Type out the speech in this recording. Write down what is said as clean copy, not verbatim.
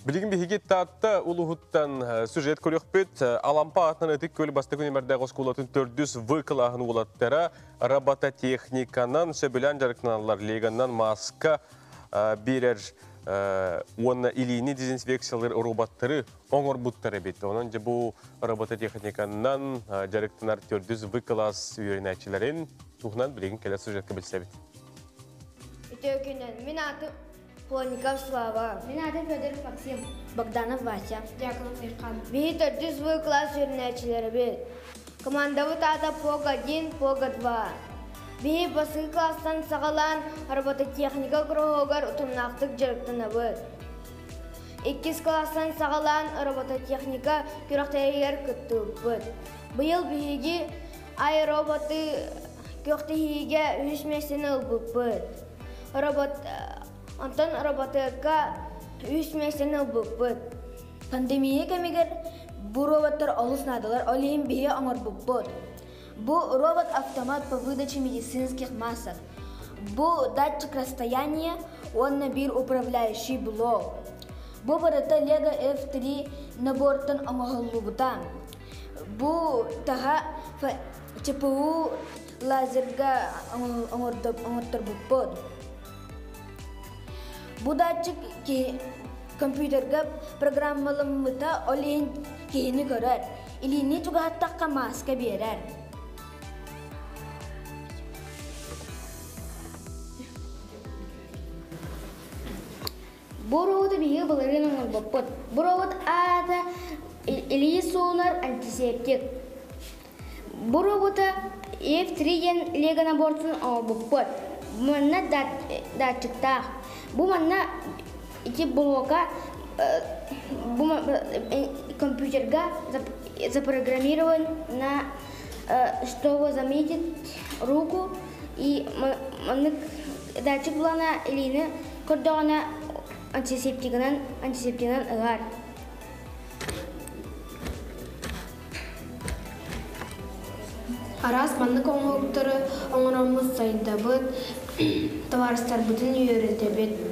Билигин биһиги Таатта улууһуттан сюжет көрүөхпүт. Алампа аатынан Ытык Күөл бастакы нүмердээх оскуолатын төрдүс В кылааһын уолаттара робототехниканан сөбүлээн дьарыктаналлар. Леганнан маска биэрэр уонна илиини дезинфекциялыыр роботтары оҥорбуттар эбит. Онон дьэ бу робототехниканан дьарыктанар төрдүс В кылаас үөрэнээччилэрин туһунан билигин кэлэр сюжетка билсэбит. Үтүө күнүн. Мин аатым Плотников Слава. Мин аатым Федоров Максим. Богданов Вася. Дьяконов Эрхан. Биһи төрдүс В класс үөрэнээччилэрибит. Командабыт аата ПОГ-1, ПОГ-2. Биһи бастакы класстан саҕалаан робототехника куруһуогар утумнаахтык дьарыктанабыт. Иккис класстан саҕалаан робототехника күрэхтэһиитигэр кыттыбыппыт. Быйыл биһиги аэроботы күрэхтэһиигэ үһүс миэстэни ылбыппыт. Робот онтон роботыка үс миэстэни ылбыппыт. Пандемия кэмигэр бу роботтар олус наадалар, ол иһин биһиги оҥорбуппут. Бу робот-автомат по выдаче медицинских масок. Бу датчик расстояния уонна биир управляющий блок. Бу барыта Lego F3 набортан оҥоһуллубута. Бу таһа ЧПУ лазерга оҥорторбуппут. Бу датчик компьютерга программаламмыта, ол иһин киһини көрөр. Илиини чугаһаттахха мааска биэрэр. Бу роботу биһиги былырыын оҥорбуппут. Бу робот аата илии суунар антисептик. Бу робота F3 диэн Лего набортун оҥорбуппут. Манна датчиктаах. Бу манна ити блока бу компьютерга запрограммирован на чтобы заметить руку и маннык датчик булана илиини көрдөҕүнэ антисептигынан антисептигынан ыгар. Араас маннык оҥоһуктары оҥороммут сайдабыт, табаарыстарбытын үөрэтэбит.